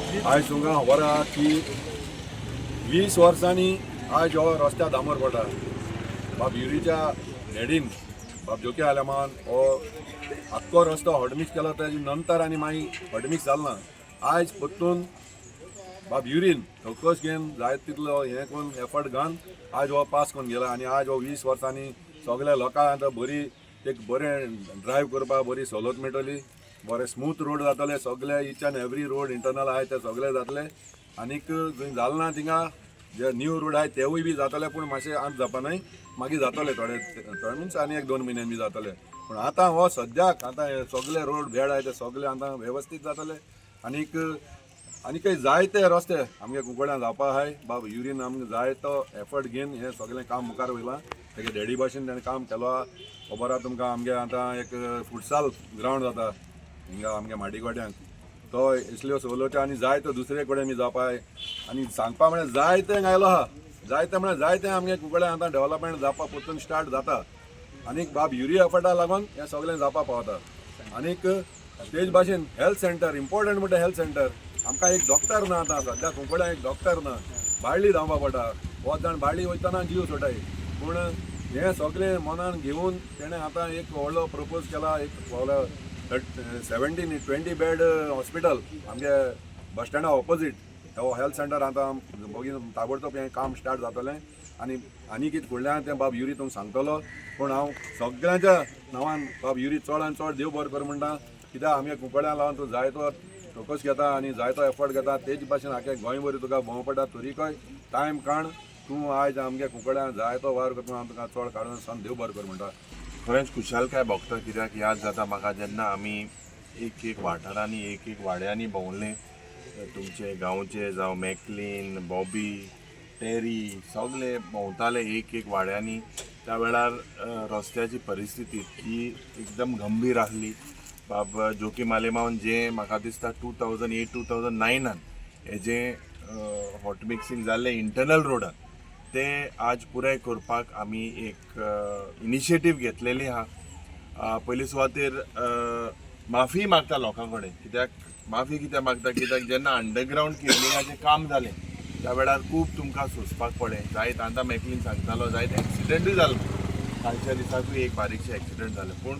आयज तुमकां खबर आहा की 20 वर्सांनी आयज हो रस्त्यार डांबर पडटा. बाब युरीच्या डॅडीन, बाब जोकी आलेमान हो आख्खो रस्तो हॉटमिक्स केलो. तेजे नंतर आनी मागीर हॉटमिक्स जालो ना. आयज परतून बाब युरीन चवकस घेवन, जाय तितलो हें करून, एफर्ट घालून आयज हो पास करून गेला. आनी आयज हो 20 वर्सांनी सगल्या लोकांक आतां बरी एक बरें ड्रायव करपाक बरी सवलत मेळटली. बरे स्मूथ रोड जातले सगळे, each and every road internal आहाय ते सगळे जातले. आनीक जंय जालें ना थिंगा जे न्यू रोड आहाय तेवूय बी जातले, पूण मातशें आतां जावपा न्हय, मागीर जातले थोडे थोडे, मिन्स आनी एक दोन म्हयन्यान बी जातले. पूण आतां हो सद्याक आतां हे सगळे रोड बेड आहाय ते सगळे आतां वेवस्थीत जातले. आनीक आनी जायते रस्ते आमगे कुंकळ्यां जावपा आहाय. बाब युरीन आमकां जाय तो एफर्ट घेवन हें सगळें काम मुखार वयलां. तेगे डॅडी भाशेन तेणें काम केलो आहा. खबर आहा तुमकां, आमगे आतां एक फुटसाल ग्रावंड जाता हिंगा आमगे माडीगोड्यांक, तो इसल्यो सवलत्यो आनी जायतो दुसरे कडेन बी जावपा आहाय. आनी सांगपा म्हळ्यार जायतें आयलो आहा, जायते म्हळ्यार जायतें आमगे कुंकळ्यां आतां डेवलपमेंट जावपा परतून स्टार्ट जाता. आनीक बाब युरी एफर्टा लागून हें सगळें जावपा पावता. आनीक तेज भाशेन हेल्थ सेंटर इम्पॉर्टंट म्हणटा. हेल्थ सेंटर आमकां एक डॉक्टर ना. आतां सद्या कुंकळ्यां एक डॉक्टर ना, बाळ्ळी धांवपा पडटा. वच जाण बाळ्ळी वयतना जीव सोडाय. पूण हें सगळें मनान घेवन तेणें आतां एक व्हडलो प्रपोज केला, एक व्हडलो 17-20 बेड हॉस्पिटल आमगे बस स्टँडा ऑपोजीट. हो हेल्थ सेंटर आतां बेगीन ताबडतोब हें काम स्टार्ट जातलें. आनी आनी कितें फुडल्यान तें बाब युरी तुमकां सांगतलो. पूण हांव सगळ्यांच्या नांवान बाब युरी चड आनी चड देव बरें कर म्हणटा, कित्याक आमगे कुंकळ्यां लावन तूं जायतो फोकस घेता आनी जायतो एफर्ट घेता. तेज भाशेन आख्या गोंयभर तुका भोंवो पडटा, तरीकय टायम काड तूं आयज आमगे कुंकळ्यां जायतो वावर करता. हांव तुका चड काडून सान देव बरें कर म्हणटा. खरेंच खुशालकाय भोगता, कित्याक याद जाता म्हाका जेन्ना आमी एक एक वाठारांनी, एक एक वाड्यांनी भोंवले, तुमचे गांवचे जावं मॅकलीन, बॉबी, टेरी, सगळे भोंवताले एक एक वाड्यांनी. त्या वेळार रस्त्याची परिस्थिती ही एकदम गंभीर आसली. बाब जोकीम आलेमावन जें म्हाका दिसता 2008, 2009आन हेजें हॉट मिक्सिंग जाल्लें इंटरनल रोडान, ते आज पुराय करपाक आमी एक इनिशिएटीव घेतलेली आहा. पयली सुवातेर माफी मागता लोकां कडेन. कित्याक माफी कित्याक मागता? कित्याक जेन्ना अंडरग्रावंड केबलिंगाचें काम जालें, त्या वेळार खूब तुमकां सोंसपाक पडलें. जायत आतां मॅकलीन सांगतालो, जायत एक्सिडंटूय जालो. कालच्या दिसाकूय एक बारीकशें एक्सिडंट जालें. पूण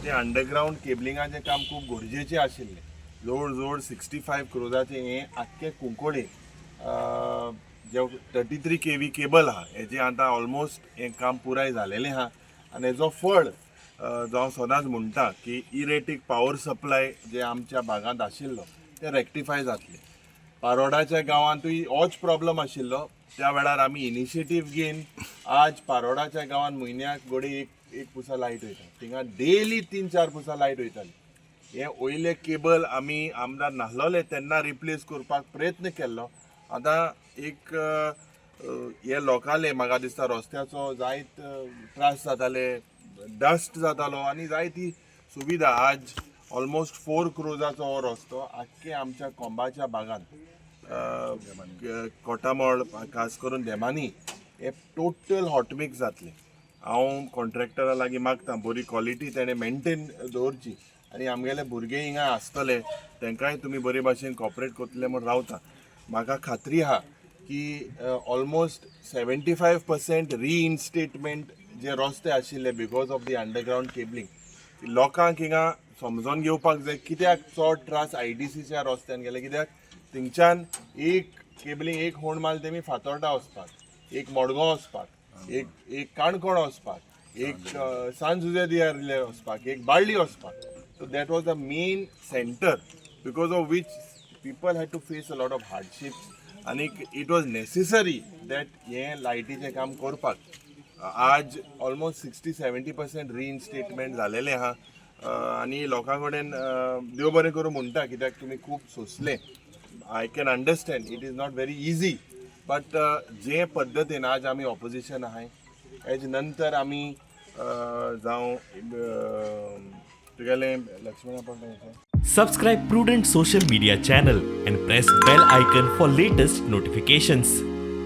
तें अंडरग्रावंड केबलिंगाचें काम खूब गरजेचें आशिल्लें. जवळ जवळ 65 क्रोजाचें हें आख्खें कुंकोळे जे 33 केवी केबल आहा, हेजें आतां ऑलमोस्ट हें काम पुराय जालेलें आहा. आनी हेजो फळ जो हांव सदांच म्हणटा की इरेटीक पावर सप्लाय जे आमच्या भागांत आशिल्लो ते रेक्टिफाय जातले. पारोडाच्या गांवांतूय होच प्रॉब्लम आशिल्लो. त्या वेळार आमी इनिशिएटीव घेवन आज पारोडाच्या गांवांत म्हयन्याक घडये एक एक पुसा लायट वयता. थिंगा डेली तीन चार पुसा लायट वयताली. हे वयले केबल आमी आमदार नासलोले तेन्ना रिप्लेस करपाक प्रयत्न केल्लो. आतां एक हे लोकाले म्हाका दिसता रस्त्याचो जायत त्रास जाताले, डस्ट जातालो आनी जायती सुविधा. आज ऑलमोस्ट 4 क्रोजाचो हो रस्तो आख्खे आमच्या कोंबाच्या भागांत, कोटामळ, खास करून देमानी, हे टोटल हॉटमिक्स जातले. हांव कॉन्ट्रॅक्टरा लागीं मागता, बरी क्वॉलिटी तेणें मेंटेन दवरची आनी आमगेले भुरगे हिंगा आसतले, तांकांय तुमी बरे भाशेन कॉपरेट करतले म्हूण रावता. म्हाका खात्री आहा की ऑलमोस्ट 75% रिइन्स्टेटमेंट जे रस्ते आशिल्ले because of the underground cabling, लोकांक हिंगा समजोन घेवपाक जाय कित्याक चड त्रास आयडीसीच्या रस्त्यान गेले. कित्याक थिंगच्यान एक केबलिंग एक होंड मारले, तेमी फातोर्डा वचपाक, एक मडगांव वचपाक, एक एक काणकोण वचपाक, एक सान जुजे दियार्ले वचपाक, एक बाळ्ळी वचपाक. So that was the main center because of which people had to face a lot of hardships. आनीक it was necessary that हें लायटीचें काम करपाक. आज ऑलमोस्ट 60-70% रिइन्स्टेटमेंट जालेलें आहा. आनी लोकां कडेन देव बरें करूं म्हणटा, कित्याक तुमी खूब सोंसलें. I can understand it is not very easy, but जे पद्दतीन आज आमी ऑपोजिशन आहाय, हेज नंतर आमी जावं तुगेलें लक्ष्मणा पडलें. Subscribe Prudent Social Media channel and press bell icon for latest notifications.